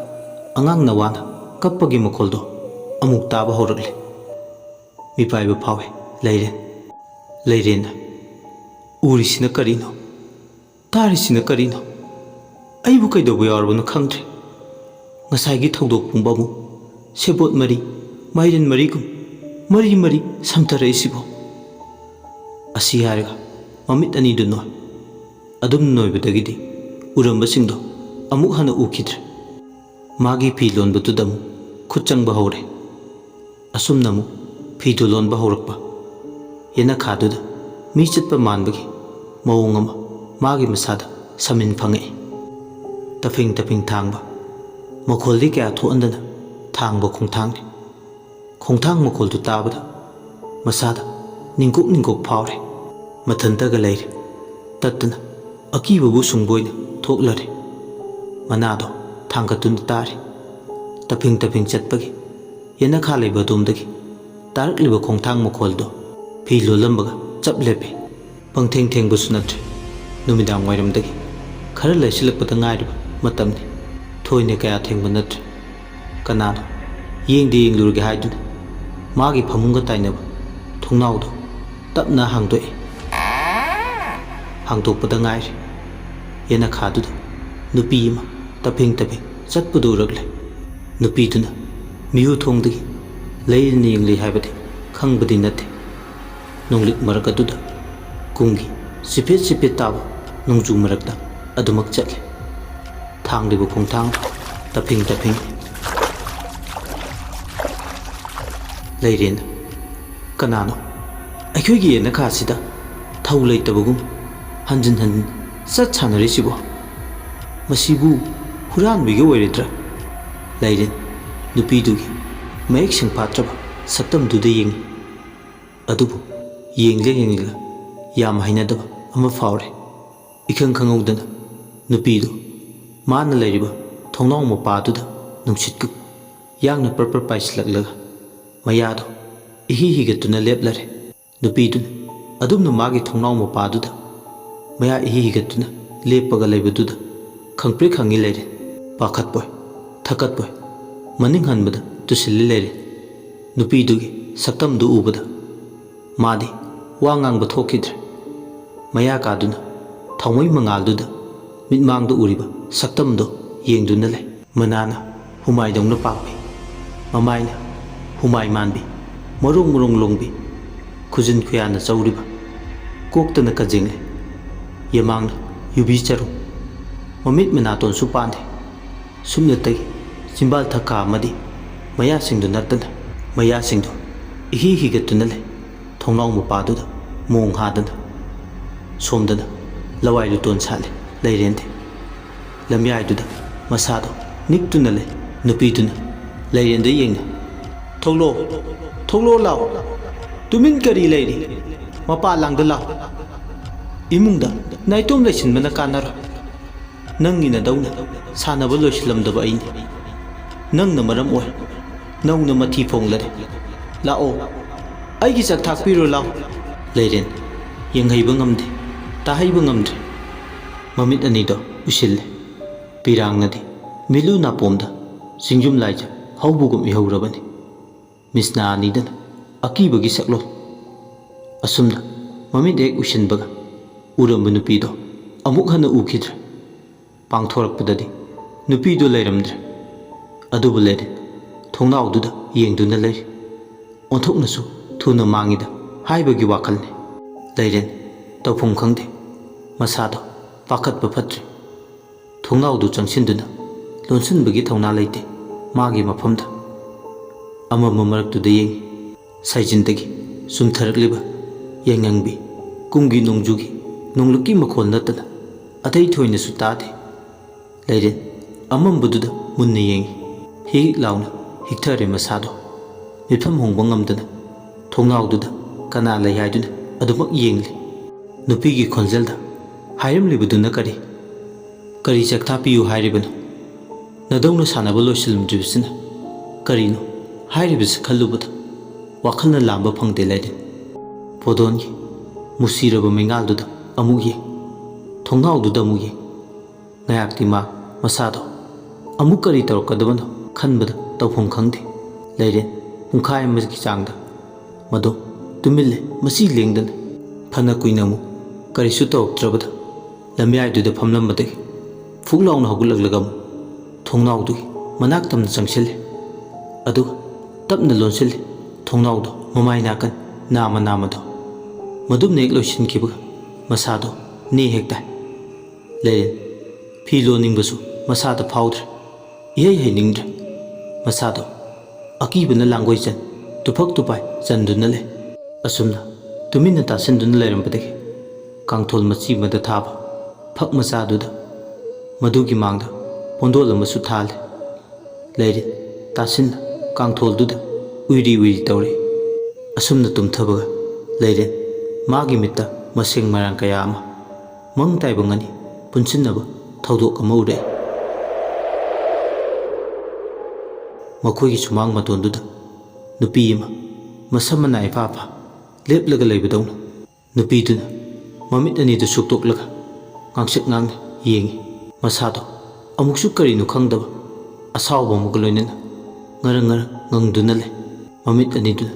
ꯑꯉꯥꯡ ꯅꯋꯥꯅ ꯀꯞꯄꯒꯤ ꯃꯈꯣꯜꯗꯣ ꯑꯃꯨꯛ ꯇꯥꯕ ꯍꯧꯔꯛꯂꯦ꯫ ꯃꯤꯄꯥꯏꯕ ꯐꯥꯎꯏ ꯂꯩꯔꯦꯟ꯫ ꯂꯩꯔꯦꯟꯅ, "ꯎꯔꯤꯁꯤꯅ ꯀꯔꯤꯅꯣ? ꯇꯥꯔꯤꯁꯤꯅ ꯀꯔꯤꯅꯣ? ꯑꯩꯕꯨ ꯀꯩꯗꯧꯕ ꯌꯥꯎꯔꯕꯅꯣ ꯈꯪꯗ꯭ꯔꯦ꯫ ꯉꯁꯥꯏꯒꯤ ꯊꯧꯗꯣꯛ ꯄꯨꯝꯕ ꯑꯃꯨꯛ ꯁꯦꯕꯣꯠ ꯃꯔꯤ, ꯃꯥꯏꯔꯦꯟ ꯃꯔꯤꯒꯨꯝ ꯃꯔꯤ ꯃꯔꯤ ꯁꯝꯊꯔꯛꯏꯁꯤꯕꯣ?" ꯑꯁꯤ ꯍꯥꯏꯔꯒ ꯃꯃꯤꯠ ꯑꯅꯤꯗꯨ ꯅꯣꯏ꯫ ꯑꯗꯨꯝ ꯅꯣꯏꯕꯗꯒꯤꯗꯤ ꯎꯔꯝꯕꯁꯤꯡꯗꯣ ꯑꯃꯨꯛ ꯍꯟꯅ ꯎꯈꯤꯗ꯭ꯔꯦ꯫ ꯃꯥꯒꯤ ꯐꯤ ꯂꯣꯟꯕꯗꯨꯗ ꯑꯃꯨꯛ ꯈꯨꯠ ꯆꯪꯕ ꯍꯧꯔꯦ꯫ ꯑꯁꯨꯝꯅ ꯑꯃꯨꯛ ꯐꯤꯗꯨ ꯂꯣꯟꯕ ꯍꯧꯔꯛꯄ꯫ ꯌꯦꯅꯈꯥꯗꯨꯗ ꯃꯤ ꯆꯠꯄ ꯃꯥꯟꯕꯒꯤ ꯃꯑꯣꯡ ꯑꯃ ꯃꯥꯒꯤ ꯃꯁꯥꯗ ꯁꯃꯤꯟ ꯐꯪꯉꯛꯏ꯫ ꯇꯐꯤꯡ ꯇꯐꯤꯡ ꯊꯥꯡꯕ, ꯃꯈꯣꯜꯗꯤ ꯀꯌꯥ ꯊꯣꯛꯍꯟꯗꯅ ꯊꯥꯡꯕ ꯈꯣꯡꯊꯥꯡꯅꯤ꯫ ꯈꯣꯡꯊꯥꯡ ꯃꯈꯣꯜꯗꯨ ꯇꯥꯕꯗ ꯃꯁꯥꯗ ꯅꯤꯡꯀꯣꯛ ꯅꯤꯡꯀꯣꯛ ꯐꯥꯎꯔꯦ꯫ ꯃꯊꯟꯇꯒ ꯂꯩꯔꯦ꯫ ꯇꯠꯇꯅ ꯑꯀꯤꯕꯕꯨ ꯁꯨꯡꯕ ꯑꯣꯏꯅ ꯊꯣꯛꯂꯔꯦ꯫ ꯃꯅꯥꯗꯣ ꯊꯥꯡꯒꯠꯇꯨꯅ ꯇꯥꯔꯤ꯫ ꯇꯐꯤꯡ ꯇꯐꯤꯡ ꯆꯠꯄꯒꯤ ꯌꯦꯅꯈꯥ ꯂꯩꯕ ꯑꯗꯣꯝꯗꯒꯤ ꯇꯥꯔꯛꯂꯤꯕ ꯈꯣꯡꯊꯥꯡ ꯃꯈꯣꯜꯗꯣ ꯐꯤ ꯂꯣꯜꯂꯝꯕꯒ ꯆꯞ ꯂꯦꯞꯄꯤ꯫ ꯄꯪꯊꯦꯡ ꯊꯦꯡꯕꯁꯨ ꯅꯠꯇ꯭ꯔꯦ꯫ ꯅꯨꯃꯤꯗꯥꯡ ꯋꯥꯏꯔꯝꯗꯒꯤ ꯈꯔ ꯂꯩꯁꯤꯜꯂꯛꯄꯗ ꯉꯥꯏꯔꯤꯕ ꯃꯇꯝꯅꯤ꯫ ꯊꯣꯏꯅ ꯀꯌꯥ ꯊꯦꯡꯕ ꯅꯠꯇ꯭ꯔꯦ꯫ ꯀꯅꯥꯅꯣ ꯌꯦꯡꯗꯤ ꯌꯦꯡꯂꯨꯔꯒꯦ ꯍꯥꯏꯗꯨꯅ ꯃꯥꯒꯤ ꯐꯃꯨꯡꯒ ꯇꯥꯏꯅꯕ ꯊꯣꯡꯅꯥꯎꯗꯣ ꯇꯞꯅ ꯍꯥꯡꯗꯣꯛꯏ꯫ ꯍꯥꯡꯗꯣꯛꯄꯗ ꯉꯥꯏꯔꯤ꯫ ꯌꯦꯅꯈꯥꯗꯨꯗ ꯅꯨꯄꯤ ꯑꯃ ꯇꯞꯐꯤꯡ ꯇꯞꯐꯤꯡ ꯆꯠꯄꯗꯨ ꯎꯔꯛꯂꯦ꯫ ꯅꯨꯄꯤꯗꯨꯅ ꯃꯤꯍꯨ ꯊꯣꯡꯗꯒꯤ ꯂꯩꯔꯅ ꯌꯦꯡꯂꯤ ꯍꯥꯏꯕꯗꯤ ꯈꯪꯕꯗꯤ ꯅꯠꯇꯦ꯫ ꯅꯣꯡꯂꯤꯛ ꯃꯔꯛ ꯑꯗꯨꯗ ꯀꯨꯝꯒꯤ ꯆꯤꯐꯦꯠ ꯆꯤꯐꯦꯠ ꯇꯥꯕ ꯅꯣꯡꯖꯨ ꯃꯔꯛꯇ ꯑꯗꯨꯃꯛ ꯆꯠꯂꯦ꯫ ꯊꯥꯡꯂꯤꯕ ꯈꯣꯡꯊꯥꯡ ꯇꯞꯐꯤꯡ ꯇꯞꯐꯤꯡ꯫ ꯂꯩꯔꯦꯅ ꯀꯅꯥꯅꯣ ꯑꯩꯈꯣꯏꯒꯤ ꯌꯦꯅꯈꯥꯁꯤꯗ ꯊꯧ ꯂꯩꯇꯕꯒꯨꯝ ꯍꯟꯖꯤꯟ ꯍꯟꯖꯤꯟ ꯆꯠ ꯁꯥꯟꯅꯔꯤꯁꯤꯕꯣ? ꯃꯁꯤꯕꯨ ꯍꯨꯔꯥꯟꯕꯤꯒ ꯑꯣꯏꯔꯣꯏꯗ꯭ꯔꯥ? ꯂꯩꯔꯦꯟ ꯅꯨꯄꯤꯗꯨꯒꯤ ꯃꯌꯦꯛ ꯁꯦꯡꯐꯥꯠꯇ꯭ꯔꯕ ꯁꯛꯇꯝꯗꯨꯗ ꯌꯦꯡꯏ꯫ ꯑꯗꯨꯕꯨ ꯌꯦꯡꯂꯦ ꯌꯦꯡꯂꯒ ꯌꯥꯝ ꯍꯩꯅꯗꯕ ꯑꯃ ꯐꯥꯎꯔꯦ꯫ ꯏꯈꯪ ꯈꯪꯍꯧꯗꯅ ꯅꯨꯄꯤꯗꯨ ꯃꯥꯅ ꯂꯩꯔꯤꯕ ꯊꯣꯡꯅꯥꯎ ꯃꯄꯥꯗꯨꯗ ꯅꯨꯡꯁꯤꯠꯀ ꯌꯥꯡꯅ ꯄ꯭ꯔꯞ ꯄ꯭ꯔꯞ ꯄꯥꯏꯁꯤꯜꯂꯛꯂꯒ ꯃꯌꯥꯗꯣ ꯏꯍꯤ ꯍꯤꯒꯠꯇꯨꯅ ꯂꯦꯞꯂꯔꯦ꯫ ꯅꯨꯄꯤꯗꯨꯅ ꯑꯗꯨꯝꯅ ꯃꯥꯒꯤ ꯊꯣꯡꯅꯥꯎ ꯃꯄꯥꯗꯨꯗ ꯃꯌꯥ ꯏꯍꯤ ꯍꯤꯒꯠꯇꯨꯅ ꯂꯦꯞꯄꯒ ꯂꯩꯕꯗꯨꯗ ꯈꯪꯄ꯭ꯔꯦꯛ ꯈꯪꯉꯤ ꯂꯩꯔꯦ꯫ ꯄꯥꯈꯠꯄꯣꯏ, ꯊꯀꯠꯄꯣꯏ, ꯃꯅꯤꯡ ꯍꯟꯕꯗ ꯇꯨꯁꯤꯜꯂꯤ ꯂꯩꯔꯦ꯫ ꯅꯨꯄꯤꯗꯨꯒꯤ ꯁꯛꯇꯝꯗꯨ ꯎꯕꯗ ꯃꯥꯗꯤ ꯋꯥ ꯉꯥꯡꯕ ꯊꯣꯛꯈꯤꯗ꯭ꯔꯦ꯫ ꯃꯌꯥ ꯀꯥꯗꯨꯅ ꯊꯥꯎꯃꯩ ꯃꯉꯥꯜꯗꯨꯗ ꯃꯤꯠꯃꯥꯡꯗ ꯎꯔꯤꯕ ꯁꯛꯇꯝꯗꯣ ꯌꯦꯡꯗꯨꯅ ꯂꯩ꯫ ꯃꯅꯥꯅ ꯍꯨꯃꯥꯏꯗꯧꯅ ꯄꯥꯛꯄꯤ, ꯃꯃꯥꯏꯅ ꯍꯨꯃꯥꯏ ꯃꯥꯟꯕꯤ, ꯃꯔꯣꯡ ꯃꯔꯣꯡ ꯂꯣꯡꯕꯤ, ꯈꯨꯖꯤꯟ ꯈꯨꯌꯥꯅ ꯆꯧꯔꯤꯕ, ꯀꯣꯛꯇꯅ ꯀꯖꯦꯡꯂꯦ, ꯌꯦꯃꯥꯡꯅ ꯌꯨꯕꯤ ꯆꯔꯨ, ꯃꯃꯤꯠ ꯃꯅꯥꯇꯣꯟꯁꯨ ꯄꯥꯟꯗꯦ꯫ ꯁꯨꯞꯅꯇꯒꯤ ꯆꯤꯝꯕꯥꯜ ꯊꯛꯀꯥ ꯑꯃꯗꯤ ꯃꯌꯥꯁꯤꯡꯗꯨ ꯅꯠꯇꯅ ꯃꯌꯥꯁꯤꯡꯗꯨ ꯏꯍꯤ ꯍꯤꯒꯠꯇꯨꯅ ꯂꯩ꯫ ꯊꯣꯡꯅꯥꯎ ꯃꯄꯥꯗꯨꯗ ꯃꯣꯡ ꯍꯥꯗꯅ ꯁꯣꯝꯗꯅ ꯂꯋꯥꯏ ꯂꯨꯇꯣꯟ ꯁꯥꯠꯂꯤ꯫ ꯂꯩꯔꯦꯟꯗꯤ ꯂꯝꯌꯥꯏꯗꯨꯗ ꯃꯁꯥꯗꯣ ꯅꯤꯛꯇꯨꯅ ꯂꯩ꯫ ꯅꯨꯄꯤꯗꯨꯅ ꯂꯩꯔꯦꯟꯗ ꯌꯦꯡꯅ, "ꯊꯣꯛꯂꯛꯑꯣ, ꯊꯣꯛꯂꯛꯑꯣ ꯂꯥꯎ꯫ ꯇꯨꯃꯤꯟ ꯀꯔꯤ ꯂꯩꯔꯤ? ꯃꯄꯥ ꯂꯥꯡꯗ ꯂꯥꯎ꯫ ꯏꯃꯨꯡꯗ ꯅꯥꯏꯇꯣꯝ ꯂꯩꯁꯤꯟꯕꯅ ꯀꯥꯟꯅꯔꯣꯏ꯫ ꯅꯪꯒꯤ ꯅꯗꯧꯅ ꯁꯥꯟꯅꯕ ꯂꯣꯏꯁꯤꯜꯂꯝꯗꯕ ꯑꯩꯅꯤ꯫ ꯅꯪꯅ ꯃꯔꯝ ꯑꯣꯏ ꯅꯧꯅ ꯃꯊꯤ ꯐꯣꯡꯂꯔꯦ꯫ ꯂꯥꯛꯑꯣ, ꯑꯩꯒꯤ ꯆꯥꯛ ꯊꯥꯛꯄꯤꯔꯣ ꯂꯥꯎ꯫" ꯂꯩꯔꯦꯟ ꯌꯦꯡꯍꯩꯕ ꯉꯝꯗꯦ, ꯇꯥꯍꯩꯕ ꯉꯝꯗ꯭ꯔꯦ꯫ ꯃꯃꯤꯠ ꯑꯅꯤꯗꯣ ꯎꯏꯁꯤꯜꯂꯦ꯫ ꯄꯤꯔꯥꯡꯅꯗꯤ ꯃꯤꯠꯂꯨ ꯅꯥꯄꯣꯝꯗ ꯆꯤꯡꯖꯨꯝ ꯂꯥꯏꯖ ꯍꯧꯕꯒꯨꯝ ꯏꯍꯧꯔꯕꯅꯤ꯫ ꯃꯤꯁꯅꯥ ꯑꯅꯤꯗꯅ ꯑꯀꯤꯕꯒꯤ ꯁꯛꯂꯣꯟ꯫ ꯑꯁꯨꯝꯅ ꯃꯃꯤꯠ ꯍꯦꯛ ꯎꯏꯁꯤꯟꯕꯒ ꯎꯔꯝꯕ ꯅꯨꯄꯤꯗꯣ ꯑꯃꯨꯛ ꯍꯟꯅ ꯎꯈꯤꯗ꯭ꯔꯦ꯫ ꯄꯥꯡꯊꯣꯔꯛꯄꯗꯗꯤ ꯅꯨꯄꯤꯗꯨ ꯂꯩꯔꯝꯗ꯭ꯔꯦ꯫ ꯑꯗꯨꯕꯨ ꯂꯩꯔꯦ, ꯊꯣꯡꯅꯥꯎꯗꯨꯗ ꯌꯦꯡꯗꯨꯅ ꯂꯩꯔꯤ꯫ ꯑꯣꯟꯊꯣꯛꯅꯁꯨ ꯊꯨꯅ ꯃꯥꯡꯉꯤꯗ ꯍꯥꯏꯕꯒꯤ ꯋꯥꯈꯜꯅꯤ꯫ ꯂꯩꯔꯦꯟ ꯇꯧꯐꯝ ꯈꯪꯗꯦ꯫ ꯃꯁꯥꯗꯣ ꯄꯥꯈꯠꯄ ꯐꯠꯇ꯭ꯔꯦ꯫ ꯊꯣꯡꯅꯥꯎꯗꯨ ꯆꯪꯁꯤꯟꯗꯨꯅ ꯂꯣꯟꯁꯤꯟꯕꯒꯤ ꯊꯧꯅꯥ ꯂꯩꯇꯦ꯫ ꯃꯥꯒꯤ ꯃꯐꯝꯗ ꯑꯃꯝꯕ ꯃꯔꯛꯇꯨꯗ ꯌꯦꯡꯉꯤ꯫ ꯁꯥꯏꯖꯤꯟꯗꯒꯤ ꯆꯨꯝꯊꯔꯛꯂꯤꯕ ꯌꯥꯏꯉꯪꯕꯤ ꯀꯨꯝꯒꯤ ꯅꯣꯡꯖꯨꯒꯤ ꯅꯣꯡꯂꯨꯛꯀꯤ ꯃꯈꯣꯜ ꯅꯠꯇꯅ ꯑꯇꯩ ꯊꯣꯏꯅꯁꯨ ꯇꯥꯗꯦ꯫ ꯂꯩꯔꯦꯟ ꯑꯃꯝꯕꯗꯨꯗ ꯃꯨꯟꯅ ꯌꯦꯡꯉꯤ꯫ ꯍꯤꯛ ꯂꯥꯎꯅ ꯍꯤꯛꯊꯔꯦ ꯃꯁꯥꯗꯣ꯫ ꯃꯤꯠꯐꯝ ꯍꯣꯡꯕ ꯉꯝꯗꯅ ꯊꯣꯡꯅꯥꯎꯗꯨꯗ ꯀꯅꯥ ꯂꯩ ꯍꯥꯏꯗꯨꯅ ꯑꯗꯨꯃꯛ ꯌꯦꯡꯂꯤ꯫ ꯅꯨꯄꯤꯒꯤ ꯈꯣꯟꯖꯦꯜꯗ ꯍꯥꯏꯔꯝꯂꯤꯕꯗꯨꯅ ꯀꯔꯤ? ꯀꯔꯤ ꯆꯥꯛꯊꯥ ꯄꯤꯌꯨ ꯍꯥꯏꯔꯤꯕꯅꯣ? ꯅꯗꯧꯅ ꯁꯥꯟꯅꯕ ꯂꯣꯏꯁꯤꯜꯂꯝꯗ꯭ꯔꯤꯕꯁꯤꯅ ꯀꯔꯤꯅꯣ ꯍꯥꯏꯔꯤꯕꯁꯤ ꯈꯜꯂꯨꯕꯗ ꯋꯥꯈꯜꯅ ꯂꯥꯝꯕ ꯐꯪꯗꯦ ꯂꯩꯔꯦꯟ꯫ ꯄꯣꯗꯣꯟꯒꯤ ꯃꯨꯁꯤꯔꯕ ꯃꯩꯉꯥꯜꯗꯨꯗ ꯑꯃꯨꯛ ꯌꯦꯡ, ꯊꯣꯡꯅꯥꯎꯗꯨꯗ ꯑꯃꯨꯛ ꯌꯦꯡ꯫ ꯉꯥꯏꯍꯥꯛꯇꯤ ꯃꯥ ꯃꯁꯥꯗꯣ ꯑꯃꯨꯛ ꯀꯔꯤ ꯇꯧꯔꯛꯀꯗꯕꯅꯣ ꯈꯟꯕꯗ ꯇꯧꯐꯝ ꯈꯪꯗꯦ꯫ ꯂꯩꯔꯦꯟ ꯄꯨꯡꯈꯥꯏ ꯑꯃꯒꯤ ꯆꯥꯡꯗ ꯃꯗꯣ ꯇꯨꯃꯤꯜꯂꯦ, ꯃꯆꯤ ꯂꯦꯡꯗꯅ꯫ ꯐꯅ ꯀꯨꯏꯅ ꯑꯃꯨꯛ ꯀꯔꯤꯁꯨ ꯇꯧꯔꯛꯇ꯭ꯔꯕꯗ ꯂꯝꯌꯥꯏꯗꯨꯗ ꯐꯝꯂꯝꯕꯗꯒꯤ ꯐꯨꯛ ꯂꯥꯎꯅ ꯍꯧꯒꯠꯂꯛꯂꯒ ꯑꯃꯨꯛ ꯊꯣꯡꯅꯥꯎꯗꯨꯒꯤ ꯃꯅꯥꯛ ꯇꯝꯅ ꯆꯪꯁꯤꯜꯂꯦ꯫ ꯑꯗꯨꯒ ꯇꯞꯅ ꯂꯣꯟꯁꯤꯜꯂꯦ ꯊꯣꯡꯅꯥꯎꯗꯣ ꯃꯃꯥꯏ ꯅꯥꯀꯟ ꯅꯥꯝꯃ ꯅꯥꯝꯃꯗꯣ꯫ ꯃꯗꯨꯝꯅ ꯍꯦꯛ ꯂꯣꯏꯁꯤꯟꯈꯤꯕꯒ ꯃꯁꯥꯗꯣ ꯅꯦ ꯍꯦꯛ ꯇꯥꯏ꯫ ꯂꯩꯔꯦꯟ ꯐꯤ ꯂꯣꯟꯅꯤꯡꯕꯁꯨ ꯃꯁꯥꯗ ꯐꯥꯎꯗ꯭ꯔꯦ꯫ ꯏꯍꯩ ꯍꯩꯅꯤꯡꯗ꯭ꯔꯦ꯫ ꯃꯁꯥꯗꯣ ꯑꯀꯤꯕꯅ ꯂꯥꯡꯒꯣꯏ ꯆꯟ, ꯇꯨꯐꯛ ꯇꯨꯄꯥꯏ ꯆꯟꯗꯨꯅ ꯂꯩ꯫ ꯑꯁꯨꯝꯅ ꯇꯨꯃꯤꯟꯅ ꯇꯥꯁꯤꯟꯗꯨꯅ ꯂꯩꯔꯝꯕꯗꯒꯤ ꯀꯥꯡꯊꯣꯜ ꯃꯆꯤ ꯑꯃꯗ ꯊꯥꯕ ꯐꯛ ꯃꯆꯥꯗꯨꯗ꯫ ꯃꯗꯨꯒꯤ ꯃꯥꯡꯗ ꯄꯣꯟꯗꯣꯜ ꯑꯃꯁꯨ ꯊꯥꯜꯂꯦ꯫ ꯂꯩꯔꯦ ꯇꯥꯁꯤꯟꯅ ꯀꯥꯡꯊꯣꯜꯗꯨꯗ ꯎꯏꯔꯤ ꯎꯏꯔꯤ ꯇꯧꯔꯤ꯫ ꯑꯁꯨꯝꯅ ꯇꯨꯝꯊꯕꯒ ꯂꯩꯔꯦ ꯃꯥꯒꯤ ꯃꯤꯠꯇ ꯃꯁꯦꯡ ꯃꯔꯥꯡ ꯀꯌꯥ ꯑꯃ ꯃꯪ ꯇꯥꯏꯕꯪ ꯑꯅꯤ ꯄꯨꯟꯁꯤꯟꯅꯕ ꯊꯧꯗꯣꯛ ꯑꯃ ꯎꯔꯛꯏ꯫ ꯃꯈꯣꯏꯒꯤ ꯁꯨꯃꯥꯡ ꯃꯇꯣꯟꯗꯨꯗ ꯅꯨꯄꯤ ꯑꯃ ꯃꯁꯝ ꯃꯅꯥ ꯏꯐꯥ ꯐꯥ ꯂꯦꯞꯂꯒ ꯂꯩꯕꯗꯧꯅ ꯅꯨꯄꯤꯗꯨꯅ ꯃꯃꯤꯠ ꯑꯅꯤꯗꯨ ꯁꯨꯛꯇꯣꯛꯂꯒ ꯉꯥꯡꯁꯛ ꯉꯥꯡꯅ ꯌꯦꯡꯏ꯫ ꯃꯁꯥꯗꯣ ꯑꯃꯨꯛꯁꯨ ꯀꯔꯤꯅꯣ ꯈꯪꯗꯕ ꯑꯁꯥꯎꯕ ꯑꯃꯒ ꯂꯣꯏꯅꯅ ꯉꯔꯪ ꯉꯔꯪ ꯉꯪꯗꯨꯅ ꯂꯩ꯫ ꯃꯃꯤꯠ ꯑꯅꯤꯗꯨꯅ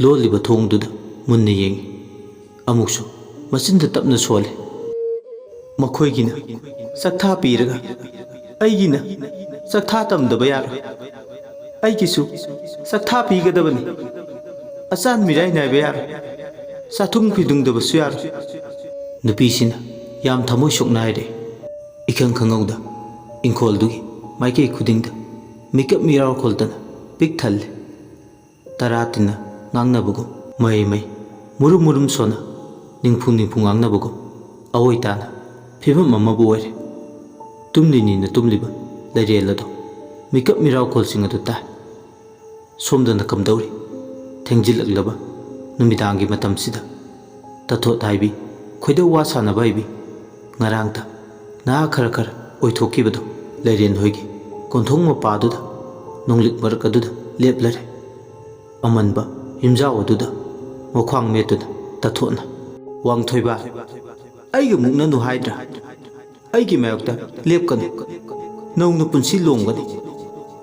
ꯂꯣꯜꯂꯤꯕ ꯊꯣꯡꯗꯨꯗ ꯃꯨꯟꯅ ꯌꯦꯡꯏ꯫ ꯑꯃꯨꯛꯁꯨ ꯃꯆꯤꯟꯗ ꯇꯞꯅ ꯁꯣꯜꯂꯤ꯫ ꯃꯈꯣꯏꯒꯤꯅ ꯆꯥꯛꯊꯥ ꯄꯤꯔꯒ ꯑꯩꯒꯤꯅ ꯆꯥꯛꯊꯥ ꯇꯝꯗꯕ ꯌꯥꯔꯣꯏ꯫ ꯑꯩꯒꯤꯁꯨ ꯆꯥꯛꯊꯥ ꯄꯤꯒꯗꯕꯅꯤ꯫ ꯑꯆꯥꯟ ꯃꯤꯔꯥꯏ ꯅꯥꯏꯕ ꯌꯥꯔꯣꯏ꯫ ꯆꯥꯊꯨꯡ ꯐꯤꯗꯨꯡꯗꯕꯁꯨ ꯌꯥꯔꯣꯏ꯫ ꯅꯨꯄꯤꯁꯤꯅ ꯌꯥꯝ ꯊꯃꯣꯏ ꯁꯣꯛꯅ ꯍꯥꯏꯔꯛꯏ꯫ ꯏꯈꯪ ꯈꯪꯍꯧꯗ ꯏꯪꯈꯣꯜꯗꯨꯒꯤ ꯃꯥꯏꯀꯩ ꯈꯨꯗꯤꯡꯗ ꯃꯤꯀꯞ ꯃꯤꯔꯥꯎ ꯈꯣꯜꯗꯅ ꯄꯤꯛ ꯊꯜꯂꯦ꯫ ꯇꯔꯥ ꯇꯤꯟꯅ ꯉꯥꯡꯅꯕꯒꯨꯝ, ꯃꯍꯩ ꯃꯍꯩ, ꯃꯨꯔꯨꯝ ꯃꯨꯔꯨꯝ ꯁꯣꯟꯅ, ꯅꯤꯡꯐꯨ ꯅꯤꯡꯐꯨ ꯉꯥꯡꯅꯕꯒꯨꯝ ꯑꯑꯣꯏ ꯇꯥꯅ ꯐꯤꯕꯝ ꯑꯃꯕꯨ ꯑꯣꯏꯔꯦ꯫ ꯇꯨꯝꯂꯤꯅꯤꯅ ꯇꯨꯝꯂꯤꯕ ꯂꯩꯔꯦꯜ ꯑꯗꯣ ꯃꯤꯀꯞ ꯃꯤꯔꯥꯎꯈꯣꯜꯁꯤꯡ ꯑꯗꯨ ꯇꯥꯏ꯫ ꯁꯣꯝꯗꯅ ꯀꯝꯗꯧꯔꯤ? ꯊꯦꯡꯖꯤꯜꯂꯛꯂꯕ ꯅꯨꯃꯤꯗꯥꯡꯒꯤ ꯃꯇꯝꯁꯤꯗ ꯇꯥꯊꯣꯠ ꯍꯥꯏꯕꯤ, ꯈꯣꯏꯗꯧ ꯋꯥ ꯁꯥꯟꯅꯕ ꯍꯩꯕꯤ, ꯉꯔꯥꯡꯇ ꯅꯍꯥ ꯈꯔ ꯈꯔ ꯑꯣꯏꯊꯣꯛꯈꯤꯕꯗꯣ ꯂꯩꯔꯦꯟ ꯍꯣꯏꯒꯤ ꯀꯣꯟꯊꯣꯡ ꯃꯄꯥꯗꯨꯗ ꯅꯣꯡꯂꯤꯛ ꯃꯔꯛ ꯑꯗꯨꯗ ꯂꯦꯞꯂꯔꯦ꯫ ꯑꯃꯟꯕ ꯌꯨꯝꯖꯥꯎ ꯑꯗꯨꯗ ꯃꯈ꯭ꯋꯥꯡ ꯃꯦꯠꯇꯨꯅ ꯇꯥꯊꯣꯠꯅ, "ꯋꯥꯡꯊꯣꯏꯕ, ꯑꯩꯒ ꯃꯨꯛꯅꯅꯨ ꯍꯥꯏꯗ꯭ꯔꯥ? ꯑꯩꯒꯤ ꯃꯥꯌꯣꯛꯇ ꯂꯦꯞꯀꯅꯨ꯫ ꯅꯧꯅ ꯄꯨꯟꯁꯤ ꯂꯣꯝꯒꯅꯤ꯫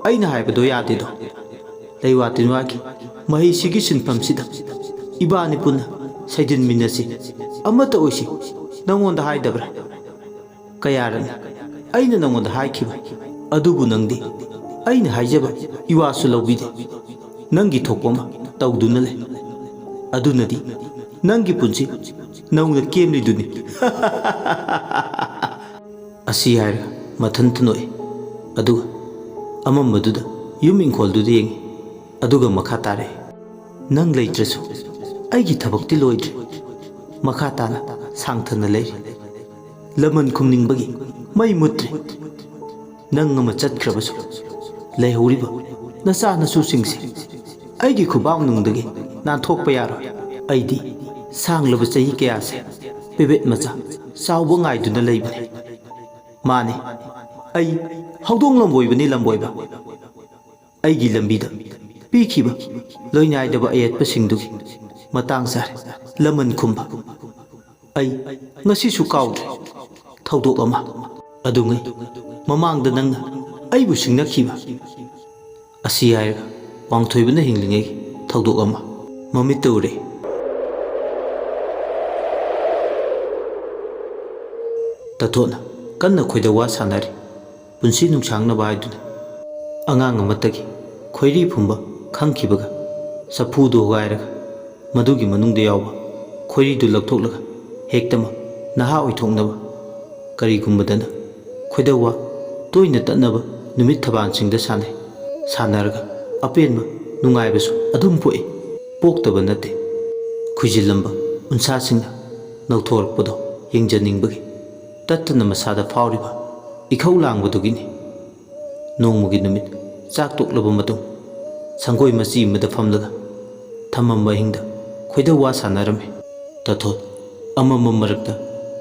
ꯑꯩꯅ ꯍꯥꯏꯕꯗꯣ ꯌꯥꯗꯦꯗꯣ꯫ ꯂꯩꯋꯥ ꯇꯤꯟꯋꯥꯒꯤ ꯃꯍꯩꯁꯤꯒꯤ ꯁꯤꯟꯐꯝꯁꯤꯗ ꯏꯕꯥꯅꯤ ꯄꯨꯟꯅ ꯁꯩꯗꯤꯟꯃꯤꯟꯅꯁꯤ, ꯑꯃꯠꯇ ꯑꯣꯏꯁꯤ꯫ ꯅꯪꯉꯣꯟꯗ ꯍꯥꯏꯗꯕ꯭ꯔꯥ?" "ꯀꯌꯥꯔꯛꯅꯤ ꯑꯩꯅ ꯅꯪꯉꯣꯟꯗ ꯍꯥꯏꯈꯤꯕ, ꯑꯗꯨꯕꯨ ꯅꯪꯗꯤ ꯑꯩꯅ ꯍꯥꯏꯖꯕ ꯏꯋꯥꯁꯨ ꯂꯧꯕꯤꯗꯦ꯫ ꯅꯪꯒꯤ ꯊꯣꯛꯄ ꯑꯃ ꯇꯧꯗꯨꯅ ꯂꯩ꯫ ꯑꯗꯨꯅꯗꯤ ꯅꯪꯒꯤ ꯄꯨꯟꯁꯤ ꯅꯧꯅ ꯀꯦꯝꯂꯤꯗꯨꯅꯤ꯫" ꯑꯁꯤ ꯍꯥꯏꯔꯒ ꯃꯊꯟꯇ ꯅꯣꯛꯏ꯫ ꯑꯗꯨꯒ ꯑꯃꯝꯕꯗꯨꯗ ꯌꯨꯝ ꯏꯪꯈꯣꯜꯗꯨꯗ ꯌꯦꯡꯉꯤ꯫ ꯑꯗꯨꯒ ꯃꯈꯥ ꯇꯥꯔꯛꯏ, "ꯅꯪ ꯂꯩꯇ꯭ꯔꯁꯨ ꯑꯩꯒꯤ ꯊꯕꯛꯇꯤ ꯂꯣꯏꯗ꯭ꯔꯤ꯫ ꯃꯈꯥ ꯇꯥꯅ ꯁꯥꯡꯊꯅ ꯂꯩꯔꯤ꯫" ꯂꯃꯟ ꯈꯨꯝꯅꯤꯡꯕꯒꯤ ꯃꯩ ꯃꯨꯠꯇ꯭ꯔꯤ꯫ ꯅꯪ ꯑꯃ ꯆꯠꯈ꯭ꯔꯕꯁꯨ, ꯂꯩꯍꯧꯔꯤꯕ ꯅꯆꯥ ꯅꯁꯨꯁꯤꯡꯁꯦ ꯑꯩꯒꯤ ꯈꯨꯕꯥꯛꯅꯨꯡꯗꯒꯤ ꯅꯥꯟꯊꯣꯛꯄ ꯌꯥꯔꯣꯏ꯫ ꯑꯩꯗꯤ ꯁꯥꯡꯂꯕ ꯆꯍꯤ ꯀꯌꯥꯁꯦ ꯄꯦꯕꯦꯠ ꯃꯆꯥ ꯆꯥꯎꯕ ꯉꯥꯏꯗꯨꯅ ꯂꯩꯕꯅꯤ꯫ ꯃꯥꯅꯤ, ꯑꯩ ꯍꯧꯗꯣꯡ ꯂꯝꯕꯣꯏꯕꯅꯤ, ꯂꯝꯕꯣꯏꯕ꯫ ꯑꯩꯒꯤ ꯂꯝꯕꯤꯗ ꯄꯤꯈꯤꯕ ꯂꯣꯏꯅꯥꯏꯗꯕ ꯑꯌꯦꯠꯄꯁꯤꯡꯗꯨꯒꯤ ꯃꯇꯥꯡ ꯆꯥꯔꯦ ꯂꯃꯟ ꯈꯨꯝꯕ꯫ ꯑꯩ ꯉꯁꯤꯁꯨ ꯀꯥꯎꯗ꯭ꯔꯦ ꯊꯧꯗꯣꯛ ꯑꯃ꯫ ꯑꯗꯨꯉꯩ ꯃꯃꯥꯡꯗ ꯅꯪꯅ ꯑꯩꯕꯨ ꯁꯤꯡꯅꯈꯤꯕ꯫ ꯑꯁꯤ ꯍꯥꯏꯔꯒ ꯋꯥꯡꯊꯣꯏꯕꯅ ꯍꯤꯡꯂꯤꯉꯩ ꯊꯧꯗꯣꯛ ꯑꯃ ꯃꯃꯤꯠꯇ ꯎꯔꯦ꯫ ꯇꯥꯊꯣꯠꯅ ꯀꯟꯅ ꯈꯣꯏꯗꯧ ꯋꯥ ꯁꯥꯟꯅꯔꯤ꯫ ꯄꯨꯟꯁꯤ ꯅꯨꯡꯁꯥꯡꯅꯕ ꯍꯥꯏꯗꯨꯅ ꯑꯉꯥꯡ ꯑꯃꯠꯇꯒꯤ ꯈꯣꯏꯔꯤ ꯐꯨꯝꯕ ꯈꯪꯈꯤꯕꯒ ꯆꯐꯨꯗꯨ ꯍꯣꯒꯥꯏꯔꯒ ꯃꯗꯨꯒꯤ ꯃꯅꯨꯡꯗ ꯌꯥꯎꯕ ꯈꯣꯏꯔꯤꯗꯨ ꯂꯧꯊꯣꯛꯂꯒ ꯍꯦꯛꯇꯃꯛ ꯅꯍꯥ ꯑꯣꯏꯊꯣꯛꯅꯕ ꯀꯔꯤꯒꯨꯝꯕꯗꯅ ꯈꯣꯏꯗꯧ ꯋꯥ ꯇꯣꯏꯅ ꯇꯠꯅꯕ ꯅꯨꯃꯤꯠ ꯊꯕꯥꯜꯁꯤꯡꯗ ꯁꯥꯟꯅꯩ꯫ ꯁꯥꯟꯅꯔꯒ ꯑꯄꯦꯟꯕ ꯅꯨꯡꯉꯥꯏꯕꯁꯨ ꯑꯗꯨꯝ ꯄꯣꯛꯏ꯫ ꯄꯣꯛꯇꯕ ꯅꯠꯇꯦ꯫ ꯈꯨꯏꯖꯤꯜꯂꯝꯕ ꯎꯟꯁꯥꯁꯤꯡꯅ ꯂꯧꯊꯣꯔꯛꯄꯗꯣ ꯌꯦꯡꯖꯅꯤꯡꯕꯒꯤ ꯇꯠꯇꯅ ꯃꯁꯥꯗ ꯐꯥꯎꯔꯤꯕ ꯏꯈꯧ ꯂꯥꯡꯕꯗꯨꯒꯤꯅꯤ꯫ ꯅꯣꯡꯃꯒꯤ ꯅꯨꯃꯤꯠ ꯆꯥꯛ ꯇꯣꯛꯂꯕ ꯃꯇꯨꯡ ꯁꯪꯒꯣꯏ ꯃꯆꯤ ꯑꯃꯗ ꯐꯝꯂꯒ ꯊꯝꯃꯝꯕ ꯑꯍꯤꯡꯗ ꯈꯣꯏꯗꯧ ꯋꯥ ꯁꯥꯟꯅꯔꯝꯃꯤ꯫ ꯇꯥꯊꯣꯠ ꯑꯃꯝꯕ ꯃꯔꯛꯇ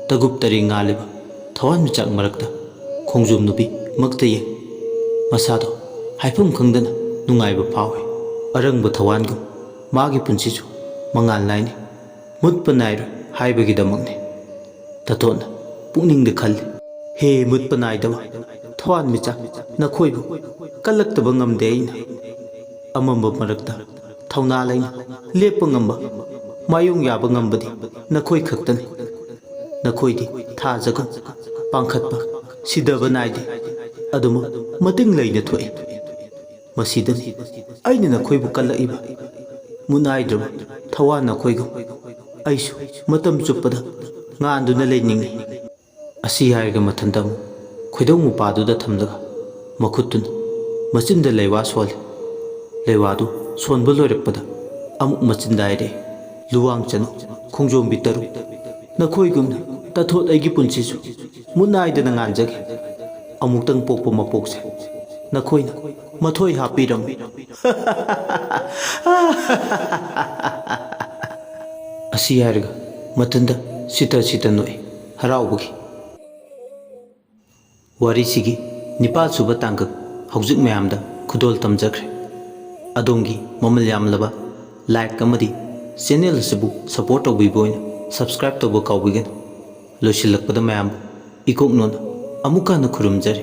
ꯇꯒꯨꯞ ꯇꯔꯤ ꯉꯥꯜꯂꯤꯕ ꯊꯋꯥꯟꯃꯤꯆꯥꯛ ꯃꯔꯛꯇ ꯈꯣꯡꯖꯣꯝ ꯅꯨꯄꯤ ꯃꯛꯇ ꯌꯦꯡ ꯃꯁꯥꯗꯣ ꯍꯥꯏꯐꯝ ꯈꯪꯗꯅ ꯅꯨꯡꯉꯥꯏꯕ ꯐꯥꯎꯏ꯫ ꯑꯔꯪꯕ ꯊꯋꯥꯟꯒꯨꯝ ꯃꯥꯒꯤ ꯄꯨꯟꯁꯤꯁꯨ ꯃꯉꯥꯜ ꯅꯥꯏꯅꯤ꯫ ꯃꯨꯠꯄ ꯅꯥꯏꯔꯣꯏ ꯍꯥꯏꯕꯒꯤꯗꯃꯛꯅꯤ꯫ ꯇꯥꯊꯣꯠꯅ ꯄꯨꯛꯅꯤꯡꯗ ꯈꯜꯂꯤ, "ꯍꯦ ꯃꯨꯠꯄ ꯅꯥꯏꯗꯕ ꯊꯋꯥꯟꯃꯤꯆꯥꯛ, ꯅꯈꯣꯏꯕꯨ ꯀꯜꯂꯛꯇꯕ ꯉꯝꯗꯦ ꯑꯩꯅ꯫ ꯑꯃꯝꯕ ꯃꯔꯛꯇ ꯊꯧꯅꯥ ꯂꯩꯅ ꯂꯦꯞꯄ ꯉꯝꯕ, ꯃꯥꯌꯣꯡ ꯌꯥꯕ ꯉꯝꯕꯗꯤ ꯅꯈꯣꯏ ꯈꯛꯇꯅꯤ꯫ ꯅꯈꯣꯏꯗꯤ ꯊꯥꯖꯒꯨꯝ ꯄꯥꯡꯈꯠꯄ, ꯁꯤꯗꯕ ꯅꯥꯏꯗꯦ꯫ ꯑꯗꯨꯃꯛ ꯃꯇꯤꯡ ꯂꯩꯅ ꯊꯣꯛꯏ꯫ ꯃꯁꯤꯗꯅꯤ ꯑꯩꯅ ꯅꯈꯣꯏꯕꯨ ꯀꯜꯂꯛꯏꯕ꯫ ꯃꯨꯠꯅꯥꯏꯗ꯭ꯔꯕ ꯊꯋꯥꯟ ꯅꯈꯣꯏꯒꯨꯝ ꯑꯩꯁꯨ ꯃꯇꯝ ꯆꯨꯞꯄꯗ ꯉꯥꯟꯗꯨꯅ ꯂꯩꯅꯤꯡꯏ"꯫ ꯑꯁꯤ ꯍꯥꯏꯔꯒ ꯃꯊꯟꯇ ꯑꯃꯨꯛ ꯈꯣꯏꯗꯧ ꯃꯄꯥꯗꯨꯗ ꯊꯝꯂꯒ ꯃꯈꯨꯠꯇꯨꯅ ꯃꯆꯤꯟꯗ ꯂꯩꯋꯥ ꯁꯣꯜꯂꯤ꯫ ꯂꯩꯋꯥꯗꯨ ꯁꯣꯟꯕ ꯂꯣꯏꯔꯛꯄꯗ ꯑꯃꯨꯛ ꯃꯆꯤꯟꯗ ꯍꯥꯏꯔꯛꯏ, "ꯂꯨꯋꯥꯡ ꯆꯅꯨ, ꯈꯣꯡꯖꯣꯝꯕꯤ ꯇꯔꯨ, ꯅꯈꯣꯏꯒꯨꯝꯅ ꯇꯥꯊꯣꯠ, ꯑꯩꯒꯤ ꯄꯨꯟꯁꯤꯁꯨ ꯃꯨꯠ ꯅꯥꯏꯗꯅ ꯉꯥꯟꯖꯒꯦ꯫ ꯑꯃꯨꯛꯇꯪ ꯄꯣꯛꯄ ꯃꯄꯣꯛꯁꯦ ꯅꯈꯣꯏꯅ ꯃꯊꯣꯏ ꯍꯥꯞꯄꯤꯔꯝꯃꯤ꯫ ꯑꯁꯤ ꯍꯥꯏꯔꯒ ꯃꯊꯟꯇ ꯁꯤꯇ ꯁꯤꯇ ꯅꯣꯛꯏ ꯍꯔꯥꯎꯕꯒꯤ꯫ ꯋꯥꯔꯤꯁꯤꯒꯤ ꯅꯤꯄꯥꯜꯁꯨꯕ ꯇꯥꯡꯀꯛ ꯍꯧꯖꯤꯛ ꯃꯌꯥꯝꯗ ꯈꯨꯗꯣꯜ ꯇꯝꯖꯈ꯭ꯔꯦ꯫ ꯑꯗꯣꯝꯒꯤ ꯃꯃꯜ ꯌꯥꯝꯂꯕ like ꯑꯃꯗꯤ channel ꯑꯁꯤꯕꯨ support ꯇꯧꯕꯤꯕ ꯑꯣꯏꯅ subscribe ꯇꯧꯕ ꯀꯥꯎꯕꯤꯒꯅꯨ꯫ ꯂꯣꯏꯁꯤꯜꯂꯛꯄꯗ ꯃꯌꯥꯝꯕꯨ ꯏꯀꯣꯛꯅꯣꯅ ꯑꯃꯨꯛꯀ ꯍꯟꯅ ꯈꯨꯔꯨꯝꯖꯔꯤ꯫